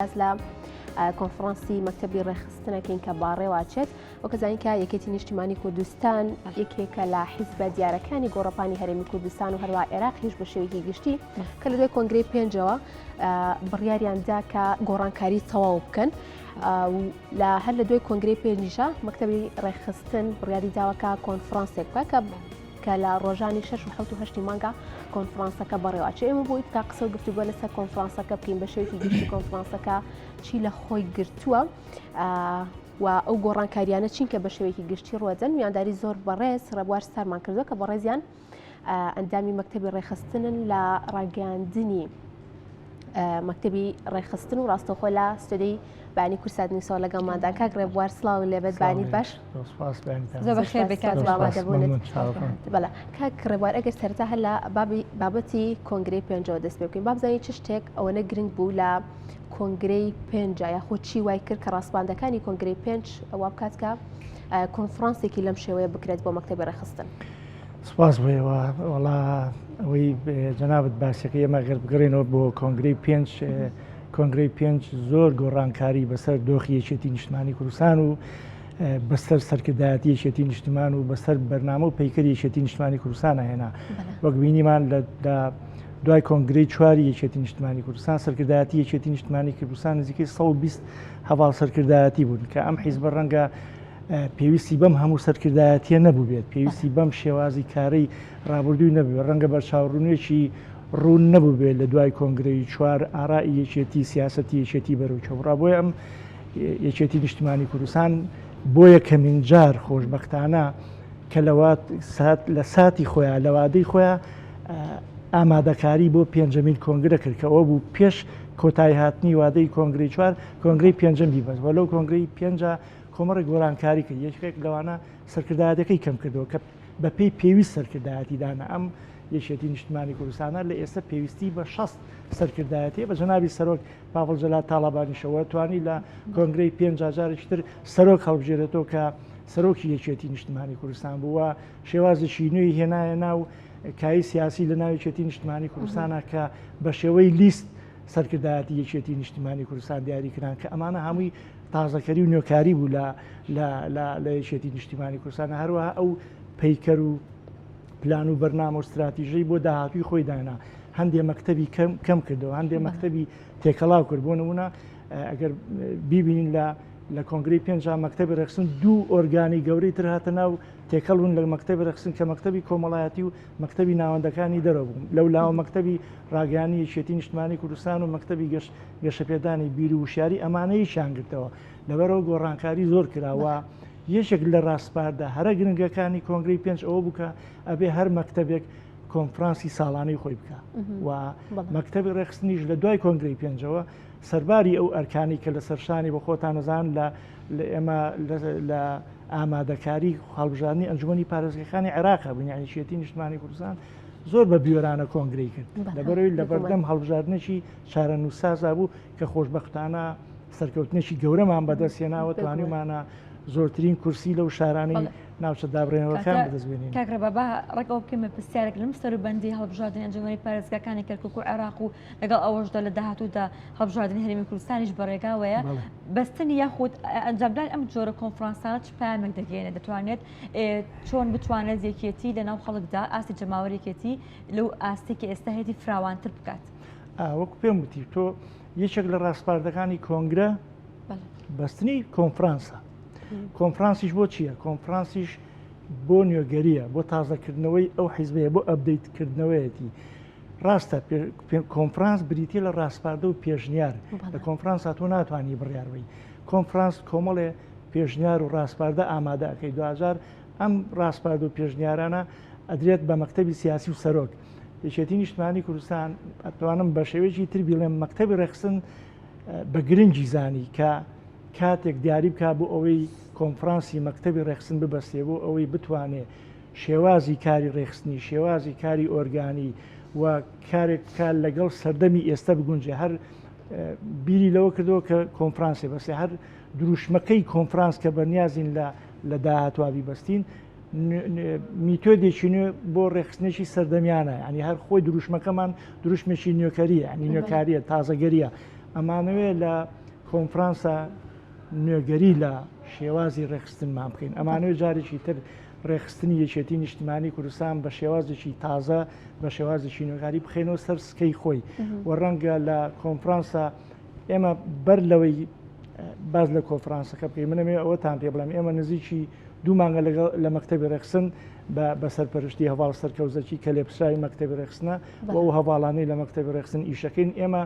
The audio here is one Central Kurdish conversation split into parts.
باس لە کۆنفرانسی مەکتەبی ڕێکخستنەکەین کە باڕێواچێت وەکە زانین کە یەکێتی نیشتیمانی کوردستان یەکێکە لە حیزبە دیارەکانی گۆڕەپانی هەرێمی کوردستان و هەروە عێراقیش بە شێوەیەکی گشتی کە لە دوای کۆنگرەی پێنجەوە بڕیاریان دا کە گۆڕانکاری تەواو بکەن. لە هەر لە دوای کۆنگرەی پێنجیشە مەکتەبی ڕێکخستن بڕیاری داوە کە کۆنفرانسێک بکە کە کە لە ڕۆژانی 6 و 7 و هەشتی مانگا کۆنفرانسەکە بەڕێوەچێ. ئێمە بۆی بکە قسە و گفتوگۆ لەسەر کۆنفرانسەکە بکەین بە شێوەیەکی گشتی کۆنفرانسەکە چی لە خۆی گرتووە و ئەو گۆڕانکاریانە چین کە بە شێوەیەکی گشتی ڕوەدەن. میوانداری زۆر بەڕێز ڕێبوار ستارمان کردووە کە بەڕێزیان ئەندامی مەکتەبی ڕێکخستنن لە ڕاگەیاندنی مەکتەبی ڕێکخستن و ڕاستەوخۆ لە ستۆدیۆی بانی کورسات نیوسەوە لەگەڵماندا. کاک ڕێبوار سڵاو لێبێت، بانیت باش؟ زۆر بەخێر بێی کاک ئامادەبوونت. بەڵێ کاک ڕێبوار، ئەگەر سەرەتا هەر لە بابی بابەتی کۆنگرەی پێنجەوە دەست پێ بکەین، با بزانین چ شتێک ئەوەنە گرنگ بوو لە کۆنگرەی پێنجە، یاخود چی وای کرد کە ڕاسپاندەکانی کۆنگرەی پێنج وا بکات کە کۆنفرانسێکی لەم شێوەیە بکرێت بۆ مەکتەبی ڕێکخستن؟ سپاس بۆ ئێوە. وەڵا ئەوەی جەنابت باسەکەی ئێمە گەر بگەڕێنەوە بۆ کۆنگرەی پێنج، کۆنگرەی پێنج زۆر گۆڕانکاری بەسەر دۆخی یەکێتی نیشتمانی کوردستان و بەسەر سەرکردایەتی یەکێتی نیشتمان و بەسەر بەرنامە و پەیکەری یەکێتی نیشتمانی کوردستان هێنا. وەک بینیمان لە دوای کۆنگرەی چواری یەکێتی نیشتمانی کوردستان، سەرکردایەتی یەکێتی نیشتمانی کوردستان نزیکەی 120 هەواڵ سەرکردایەتی بوون کە ئەم حیزبە ڕەنگە پێویستی بەم هەموو سەرکردایەتیە نەبووبێت، پێویستی بەم شێوازی کارەی ڕابردووی نەبووبێت، ڕەنگە بەرچاوڕوونیەکی ڕوون نەبووبێت لە دوای کۆنگرەی چوار ئارائی یەکێتی، سیاسەتی یەکێتی بەرەو کوێ بڕا. بۆیە ئەم یەکێتی نیشتمانی کوردستان بۆ یەکەمین جار خۆشبەختانە کە لە ساتی خۆیان لە وادەی خۆیان ئامادەکاری بۆ پێنجەمین کۆنگرە کرد کە ئەوە بوو پێش کۆتایی هاتنی وادەی کۆنگرەی چوار کۆنگرەی پێنجەم بیبەست و لەو کۆنگرەی پێنجە کۆمەڵێک گۆرانکاری کرد، یەکێک لەوانە سەرکردایەتەکەی کەم کردەوە کە بەپێی پێویست سەرکردایەتی دانا. ئەم یەکێتی نیشتمانی کوردستانە لە ئێستا پێویستی بە 60 سەرکردایەتیە. بە جەنابی سەرۆک پاڤڵ جەلال تاڵەبانیشەوە توانی لە کۆنگرەی پێنج جارێکی تر سەرۆک هەڵبژێرێتەوە کە سەرۆکی یەکێتی نیشتمانی کوردستان بووە، شێوازێکی نوێی هێنایە ناو کای سیاسی لە ناو یەکێتی نیشتمانی کوردستانە کە بە شێوەی لیست سەرکردایەتی یەکێتی نیشتمانی کوردستان دیاری کران کە ئەمانە هەمووی تازەکەری و نوێکاری بوو لە لە یەکێتی نیشتیمانی کوردستان. هەروەها ئەو پەیکەر و پلان و بەرنامە و ستراتیژەی بۆ داهاتووی خۆی دانا، هەندێ مەکتەبی کەم کەم کردەوە، هەندێ مەکتەبی تێکەڵاو کرد. بۆ نمونە ئەگەر بیبینین لە لە کۆنگرەی پێنجا مەکتەبی ڕێکخستن دوو ئۆرگانی گەورەی تر هاتە ناو تێکەڵ بوون لە مەکتەبی ڕێکخستن کە مەکتەبی کۆمەڵایەتی و مەکتەبی ناوەندەکانی دەرەوە بوون. لەو لاوە مەکتەبی ڕاگەیانی یەکێتی نیشتمانی کوردستان و مەکتەبی گەشت گەشەپێدانی بیر و وشیاری ئەمانەیشیان گرتەوە. لەبەرئەوە گۆڕانکاری زۆر کرا و یەکێک لە ڕاسپاردە هەرە گرنگەکانی کۆنگرەی پێنج ئەوە بوو کە ئەبێ هەر مەکتەبێک کۆنفرانسی ساڵانەی خۆی بکا و مەکتەبی ڕێکخستنیش لە دوای کۆنگرەی پێنجەوە سەرباری ئەو ئەرکانی کە لە سەرشانی بە خۆتان نەزان لە لە ئێمە لە ئامادەکاری هەڵبژاردنی ئەنجومەنی پارێزگەکانی عێراق بووین، یعنی یەکێتی نیشتمانی کوردستان زۆر بە بیۆرانە کۆنگرەی کرد لەبەرەوەی لەبەردەم هەڵبژاردنێکی چارەنووسسازا بوو کە خۆشبەختانە سەرکەوتنێکی گەورەمان بەدەست هێناوە، توانیومانە زۆرترین کورسی لەو شارانەی ناوچە دابڕێنەوەکان بەدەست بێنین. کاک ڕێبا با ڕێک ئەوە بکەینە پرسیارێک لەم سەروبەندی هەڵبژاردنی ئەنجومەنی پارێزگاکانی کەرکوک و عێراق و لەگەڵ ئەوەشدا لە داهاتوودا هەڵبژاردنی هەرێمی کوردستانیش بەڕێگاوەیە، بەستنی یاخود ئەنجامدانی ئەم جۆرە کۆنفرانسانە چ پەیامێک دەگەیەنێت؟ دەتوانێت چۆن بتوانێت یەکێتی لەناو خەڵکدا ئاستی جەماوەر یەکێتی لەو ئاستێک کە ئێستا هەیەتی فراوانتر بکات؟ وەکو پێم وتی تۆ یەکێک لە ڕاسپاردەکانی کۆنگرە بەستنی کۆنفرانسە. کۆنفرانسیش بۆ چییە؟ کۆنفرانسیش بۆ نوێگەریە، بۆ تازەکردنەوەی ئەو حیزبەیە، بۆ ئەپدەیتکردنەوەیەتی. ڕاستە کۆنفرانس بریتە لە ڕاسپاردە و پێشنیار. لە کۆنفرانسا تۆ ناتوانانی بڕیار بی. کۆنفرانس کۆمەڵێ پێشنیار و ڕاسپاردە ئامادە ئەەکەی، دوجار ئەم ڕاسپارد و پێشنیارانە ئەدرێت بە مەکتەبی سیاسی و سەرۆک. یەکێتی نیشتمانی کوردستان ئەتوانم بە شێوەیەکی تر بیڵێم مەکتەبی ڕێکخستن بە گرنگی زانی کە کاتێک دیاری بک بۆ ئەوەی کۆنفرانسی مەکتەبی ڕێکخستن ببەستێ، بۆ ئەوەی بتوانێ شێوازی کاری ڕێکخستنی، شێوازی کاری ئۆرگانی و کارێک بکات لەگەڵ سەردەمی ئێستا بگونجێ. هەر بیری لەوە کردەوە کە کۆنفرانسێ بەسێ، هەر دروشمەکەی کۆنفرانس کە بەنیازین لە داهاتوە بیبەستین میتۆدێکی نوێ بۆ ڕێکخستنێکی سەردەمیانە، ینی هەر خۆی دروشمەکەمان دروشمێکی نوێکەریە، ینی نوێکاریە، تازەگەریە. ئەمانەوێ لە کۆنفرانسە نوێگەری لە شێوازی ڕێکخستنمان بکەین. ئەمانەوێ جارێکی تر ڕێکخستنی یەکێتی نیشتمانی کوردستان بە شێوازێکی تازە، بە شێوازێکی نوێگاری بخەینەوە سەر سکەی خۆی و ڕەنگە لە کۆنفرانسە ئێمە بەر لەوەی باس لە کۆنفرانسەکە بکەین منەمێ ئەوەتان پێ بڵێم ئێمە نزیکی دوو مانگە لەگەڵ لە مەکتەبی ڕێکخستن بە سەرپەرشتی هەواڵ سەرکەوزەکی کە لێپرسراوی مەکتەبی ڕێکخستنە و ئەو هەواڵانەی لە مەکتەبی ڕێکخستن ئیشەکەین ئێمە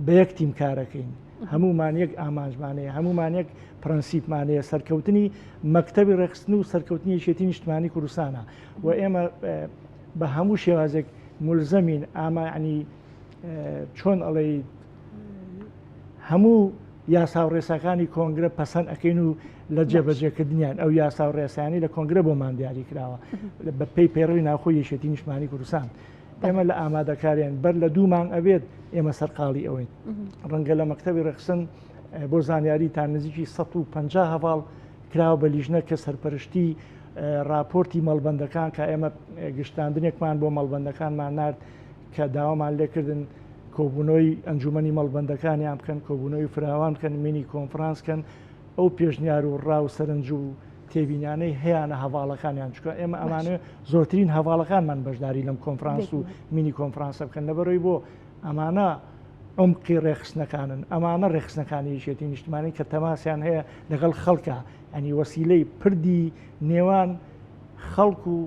بە یەک تیم کارەکەین هەمومان یەک ئامانجمان هەیە هەمومان یەک پرەنسیپمان هەیە سەرکەوتنی مەکتەبی ڕێکخستن و سەرکەوتنی یەکێتی نیشتمانی کوردستانە و ئێمە بە هەموو شێوازێک ملزەمین ئامانی چۆن ئەڵێ هەموو یاسا و ڕێساکانی کۆنگرە پەسەند ئەەکەین و لە جێبەجێکردنیان ئەو یاسا و ڕێسانی لە کۆنگرە بۆمان دیاری کراوە بە پێی پەیڕەوی ناوخۆی یەکێتی نیشتمانی کوردستان ئێمە لە ئامادەکاریان بەر لە دوو مانگ ئەبێت ئێمە سەرقاڵی ئەوەین ڕەنگە لە مەکتەبی ڕێکخستن بۆ زانیاری تا نزیکی 150 هەواڵ کراوە بە لیژنە کە سەرپەرشتی راپۆرتی مەڵبەندەکان کە ئێمە گشتاندنێکمان بۆ مەڵبەندەکانمان نارد کە داوامان لێکردن کۆبوونەوەی ئەنجومەنی مەڵبەندەکانیان بکەن کۆبوونەوەی فراوان بکەن مینی کۆنفرانس کەن ئەو پێشنیار و ڕا و سەرنج و تێبینانەی هەیانە هەواڵەکانیان چکە ئێمە ئەمانێ زۆرترین هەواڵەکانمان بەشداری لەم کۆنفرانس و مینی کۆنفرانسە بکەن لەبەرەوەی بۆ ئەمانە عمقی ڕێخستنەکانن ئەمانە ڕێخستنەکانی یەکێتی نیشتمانی کە تەماسیان هەیە لەگەڵ خەڵکە ئەنی وەسیلەی پردی نێوان خەڵک و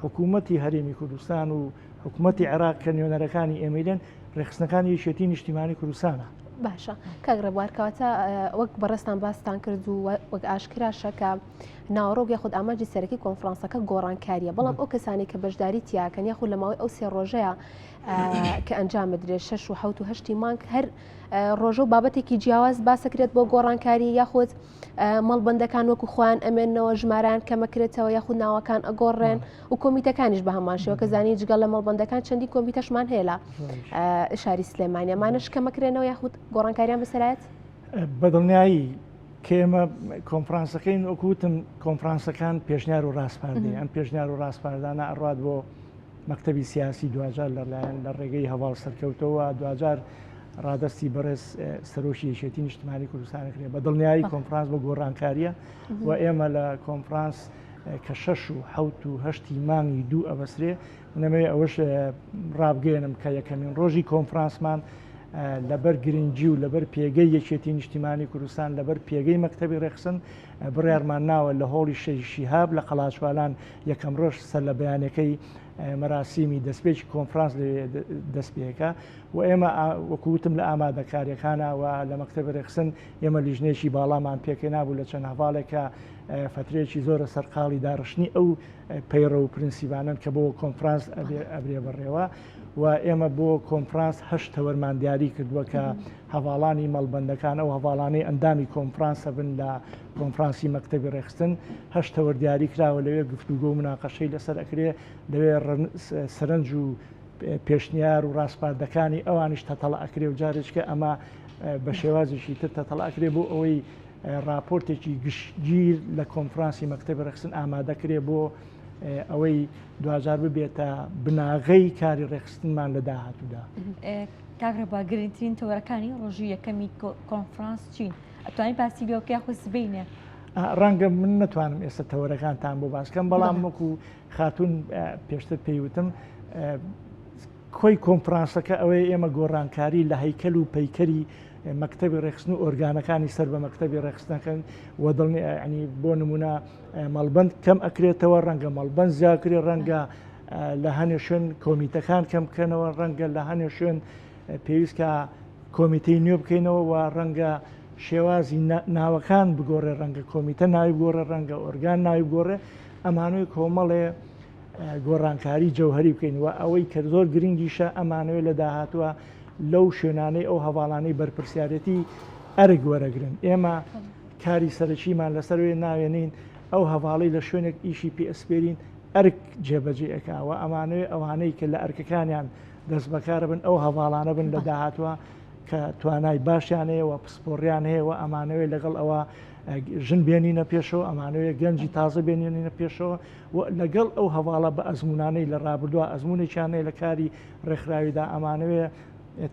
حکوومەتی هەرێمی کوردستان و حکوومەتی عێراق کە نوێنەرەکانی ئێمەیلن ڕێخستنەکانی یەکێتی نیشتیمانی کوردستانە. باشە کاک ڕێبوار کەواتە وەک بەڕێزتان باستان کرد و وەک ئاشکراشە کە ناوەڕۆک یاخود ئامانجی سەرەکی کۆنفرانسەکە گۆڕانکاریە بەڵام ئەو کەسانی کە بەشداری تیاکەن یاخود لە ماوەی ئەو سێ ڕۆژەیە کە ئەنجام بدرێت شەش و حەوت و هەشتی مانگ هەر ڕۆژە و بابەتێکی جیاواز باسەکرێت بۆ گۆڕانکاری یاخود مەڵبەندەکان وەکو خۆیان ئەمێنەوە ژماران کەمەکرێتەوە یاخود ناوەکان ئەگۆڕێن و کۆمیتەکانیش بە هەمان شێوە کە زانی جگەڵ لە مەڵبەندەکان چەندی کۆمیتەشمان هەیە لە شاری سلێمانی ئەمانەش کەمەکرێنەوە یاخود گۆڕانکاریان بەسەرایەت؟ بەدڵنیایی کە ئێمە کۆنفرانسەکەین وەکوتم کۆنفرانسەکان پێشنیار و ڕاسپاردەیە ئەم پێشنیار و ڕاسپاردانە ئەڕات بۆ مەکتەبی سیاسی دواجار لەلایەن لە ڕێگەی هەواڵ سەرکەوتەوە دواجار ڕادەستی بەڕێز سەرۆکی یەکێتی نیشتمانی کوردستان کرێ بە دڵنیایی کۆنفرانس بۆ گۆڕانکاریە و ئێمە لە کۆنفرانس کە شەش و حەوت و هەشتی مانگی دوو ئەبەسرێ منەمەوێ ئەوەش ڕابگەێنم کە یەکەمین ڕۆژی کۆنفرانسمان لەبەر گرنگی و لەبەر پێگەی یەکێتی نیشتیمانی کوردستان لەبەر پێگەی مەکتەبی ڕێخسن بڕیارمان ناوە لە هۆڵی شەهید شیهاب لە قەڵاچوالان یەکەم ڕۆژ سەر لە بەیانەکەی مەراسیمی دەستپێکی کۆنفرانس لەوێ دەستپێکە و ئێمە وەکو وتم لە ئامادەکاریەکانە و لە مەکتەبی ڕێکخستن ئێمە لیژنەیەکی باڵامان پێکهێنابوو لە چەند هەڤاڵێک کە فترەیەکی زۆرە سەرقاڵی داڕشتنی ئەو پەیڕە و پرنسیبانەن کە بۆ کۆنفرانس ئەبرێ بەڕێوە و ئێمە بۆ کۆنفرانس هەشت تەوەرمان دیاری کردووە کە هەواڵانی مەڵبەندەکان ئەو هەواڵانەی ئەندامی کۆنفرانسە بن لە کۆنفرانسی مەکتەبی ڕێکخستن هەشت تەوەر دیاری کراوە لەوێ گفتوگۆ و مناقەشەی لەسەر ئەکرێ لەوێ سەرنج و پێشنیار و ڕاسپاردەکانی ئەوانیش تەتەڵە ئەکرێ و جارێکە ئەمە بە شێوازێکی تر تەتەڵە ئەکرێ بۆ ئەوەی ڕاپۆرتێکی گشتگیر لە کۆنفرانسی مەکتەبی ڕێکخستن ئامادەکرێ بۆ ئەوەی دواجار ببێتە بناغەی کاری ڕێکخستنمان لە داهاتوودا. کاک ڕێبوار گرنگترین تەوەرەکانی ڕۆژی یەکەمی کۆنفرانس چین؟ ئەتوانی باسی لێ بکەی یاخود سبەینێ؟ ڕەنگە من نەتوانم ئێستا تەوەرەکانتان بۆ باس کەم بەڵام وەکو خاتوون پێشتر پێی وتم کۆی کۆنفرانسەکە ئەوەیە ئێمە گۆڕانکاری لە هەیکەل و پەیکەری مەکتەبی ڕێکخستن و ئۆرگانەکانی سەر بە مەکتەبی ڕێکخستنەکەن و دڵنی ینی بۆ نمونە مەڵبند کەم ئەکرێتەوە ڕەنگە مەڵبند زیاکرێ ڕەنگە لە هەنێ شوێن کۆمیتەکان کەم بکەنەوە ڕەنگە لە هەنێ شوێن پێویستکە کۆمیتەی نوێ بکەینەوە و ڕەنگە شێوازی ناوەکان بگۆڕێ ڕەنگە کۆمیتە ناوی بگۆڕێ ڕەنگە ئۆرگان ناوی بگۆڕێ ئەمانەوەی کۆمەڵێ گۆڕانکاری جەوهری بکەین و ئەوەی کە زۆر گرنگیشە ئەمانەوێت لە داهاتووە لەو شوێنانەی ئەو هەواڵانەی بەرپرسیارەتی ئەرک وەرەگرن ئێمە کاری سەرەکیمان لەسەر وێ ناوێنین ئەو هەواڵی لە شوێنێک ئیشی پێ ئەسپێرین ئەرک جێبەجێ ئەکاوە ئەمانەوێ ئەوانەی کە لە ئەرکەکانیان دەست بەکارە بن ئەو هەواڵانە بن لە داهاتوە کە توانای باشیان هەیە و پسپۆڕیان هەیە و ئەمانەوێت لەگەڵ ئەوە ژن بێنینە پێشەوە ئەمانەوێت گەنجی تازە بێنینە پێشەوە و لەگەڵ ئەو هەواڵە بە ئەزمونانەی لە ڕابردووە ئەزمونێکیان هەیە لە کاری ڕێکخراویدا ئەمانەوێ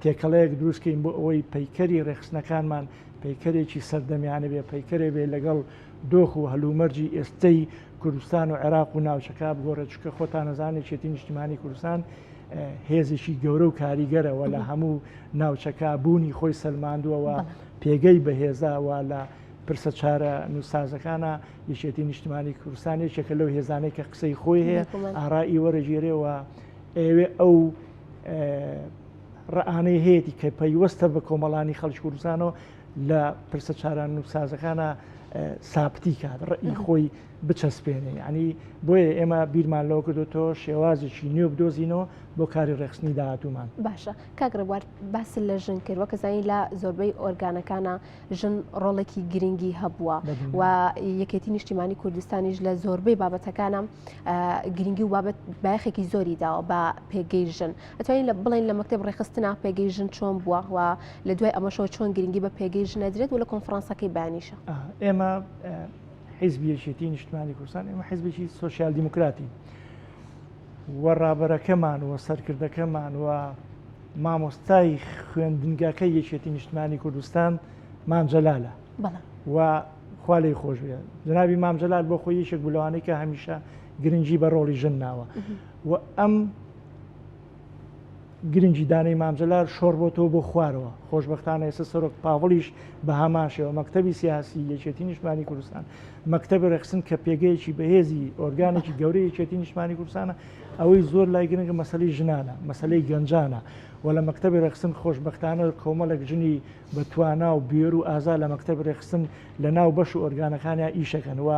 تێکەڵەیەک دروستکەین بۆ ئەوەی پەیکەری ڕێکخستنەکانمان پەیکەرێکی سەردەمیانە بێ پەیکەرێ بێ لەگەڵ دۆخ و هەلومەرجی ئێستەی کوردستان و عێراق و ناوچەکە بگۆڕێت چونکە خۆتان ئەزانن یەکێتی نیشتیمانی کوردستان هێزێکی گەورە و کاریگەرە و لە هەموو ناوچەکە بوونی خۆی سەلماندووە و پێگەی بەهێزە و لە پرسە چارە نووسازەکانە یەکێتی نیشتمانی کوردستان یەکێکە لەو هێزانەی کە قسەی خۆی هەیە ئارای وەرەگێرێ و ئەوێ ئەو ڕانەی هەیەی کە پەیوەستە بە کۆمەڵانی خەڵکی کوردستانەوە لە پرسە چارەنووسسازەکانە سابتی کات ڕئی خۆی بچەسپێنێ یعنی بۆیە ئێمە بیرمان لەوە کردوتەوە شێوازێکی نوێ بدۆزینەوە بۆ کاری ڕێخستنی داهاتوومان. باشە کاک ڕێبوار باست لە ژن کرد وەکە زانین لە زۆربەی ئۆرگانەکانە ژن ڕۆڵێکی گرنگی هەبووە و یەکێتی نیشتیمانی کوردستانیش لە زۆربەی بابەتەکانە گرنگی و بابەت بایەخێکی زۆری داوە بە پێگەی ژن ئەتوانین لە بڵێن لە مەکتەب ڕێکخستنا پێگەی ژن چۆن بووە و لە دوای ئەمەشەوە چۆن گرنگی بە پێگەی ژن ئەدرێت و لە کۆنفرانسەکەی بەیانیشە؟ ئێمە حیزبی یەکێتی نیشتمانی کوردستان ئێمە حیزبێکی سۆسیال دیموکراتین و ڕابەرەکەمان و سەرکردەکەمان و مامۆستای خوێندنگاکەی یەکێتی نیشتمانی کوردستان مام جەلالە و خوا لێی خۆش بێ جنابی مام جەلال بۆ خۆی یەکێک بوو لەوانەی کە هەمیشە گرنگی بە ڕۆڵی ژن ناوە و ئەم گرنگی دانەی مام جەلال شۆڕ بۆتەوە بۆ خوارەوە خۆشبەختانە ئێستا سەرۆک پاڤڵیش بە هەمان شێوە مەکتەبی سیاسی یەکێتی نیشتمانی کوردستان مەکتەبی ڕێکخستن کە پێگەیەکی بەهێزی ئۆرگانێکی گەورەی یەکێتی نیشتمانی کوردستانە ئەوەی زۆر لای گرنگە مەسەلەی ژنانە مەسەلەی گەنجانە و لە مەکتەبی ڕێکخستن خۆشبەختانە کۆمەڵێک ژنی بە توانا و بوێر و ئازا لە مەکتەبی ڕێکخستن لە ناو بەش و ئۆرگانەکانیان ئیشەکەن و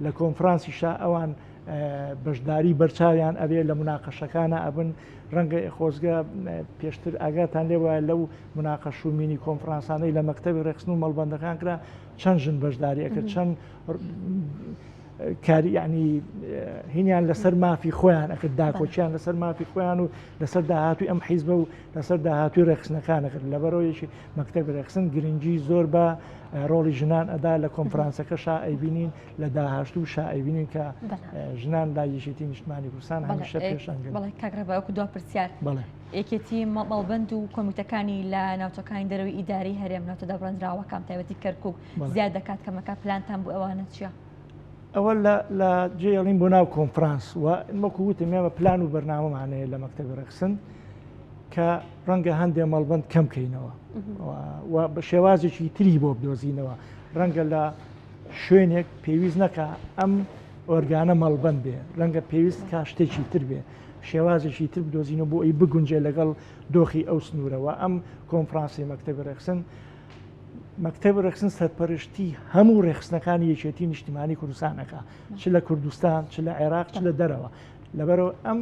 لە کۆنفرانسیشا ئەوان بەشداری بەرچاویان ئەبێ لە مناقەشەکانە ئەبن ڕەنگە خۆزگە پێشتر ئاگاتان لێ وایە لەو مناقەش و مینی کۆنفرانسانەی لە مەکتەبی ڕێکخستن و مەڵبەندەکان کرا چەند ژن بەشداری ئەکرد چەند کاری یعنی هینیان لەسەر مافی خۆیان ئەکرد داکۆکیان لەسەر مافی خۆیان و لەسەر داهاتوی ئەم حیزبە و لەسەر داهاتوی ڕێکخستنەکان ئەکرد لەبەرەوەیەکی مەکتەبی ڕێکخستن گرنگی زۆر بە ڕۆڵی ژنان ئەدا لە کۆنفرانسەکە شا ئەیبینین لە داهاشتوو شا ئەیبینین کە ژنان لای یەکێتی نیشتمانی کوردستان هەمیشە پێشەنگن. بەڵێ کاک ڕێبا وەکو دوا پرسیار یەکێتی مەڵبەند و کۆمیتەکانی لە ناوچەکانی دەرەوەی ئیداری هەرێم ناوچە دابڕێندراوەکان تایبەتی کەرکوک زیاد دەکات کەمەکە پلانتان بۆ ئەوانە چییە؟ ئەوە لە جێڵین بۆ ناو کۆنفرانس و وەکو وتم ئێمە پلان و بەرنامەمان هەیە لە مەکتەبی ڕێکخستن کە ڕەنگە هەندێ مەڵبند کەم کەینەوە و بە شێوازێکی تری بۆ بدۆزینەوە ڕەنگە لە شوێنێک پێویست نەکا ئەم ئۆرگانە مەڵبند بێ ڕەنگە پێویست کا شتێکی تر بێ شێوازێکی تر بدۆزینەوە بۆ ئەی بگونجێ لەگەڵ دۆخی ئەو سنوورەوە ئەم کۆنفرانسی مەکتەبی ڕێکخستن مەکتەبی ڕێکخستن سەرپەرشتی هەموو ڕێکخستنەکانی یەکێتی نیشتیمانی کوردستان ئەکا چ لە کوردستان چ لە عێراق چ لە دەرەوە لەبەرەوە ئەم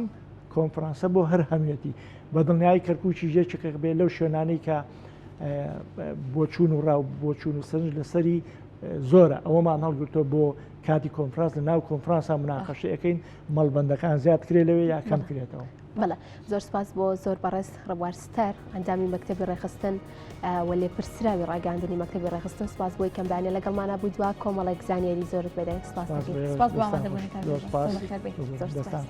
کۆنفرانسە بۆ هەر هەموێتی بە دڵنیایی کەرکوکی یەکێک بێ لەو شوێنانەی کە بۆچوون و ڕاو بۆچوون و سەرنج لەسەری زۆرە ئەوەمان هەڵگرتووە بۆ کاتی کۆنفرانس لە ناو کۆنفرانسا مناقەشە ئەەکەین مەڵبەندەکان زیاد کرێ لەوێ یا کەم کرێتەوە. بەڵێ زۆر سپاس بۆ زۆر بەڕێز ڕێبوار ستار ئەندامی مەکتەبی ڕێکخستن و لێپرسراوی ڕاگەاندنی مەکتەبی ڕێکخستن سپاس بۆی کەمبانە لەگەڵمانە بوو دوا کۆمەڵێک زانیاری زۆرت بەدەین سپاس سپاس بۆ ئامادەبوونتان. زۆر سپاس.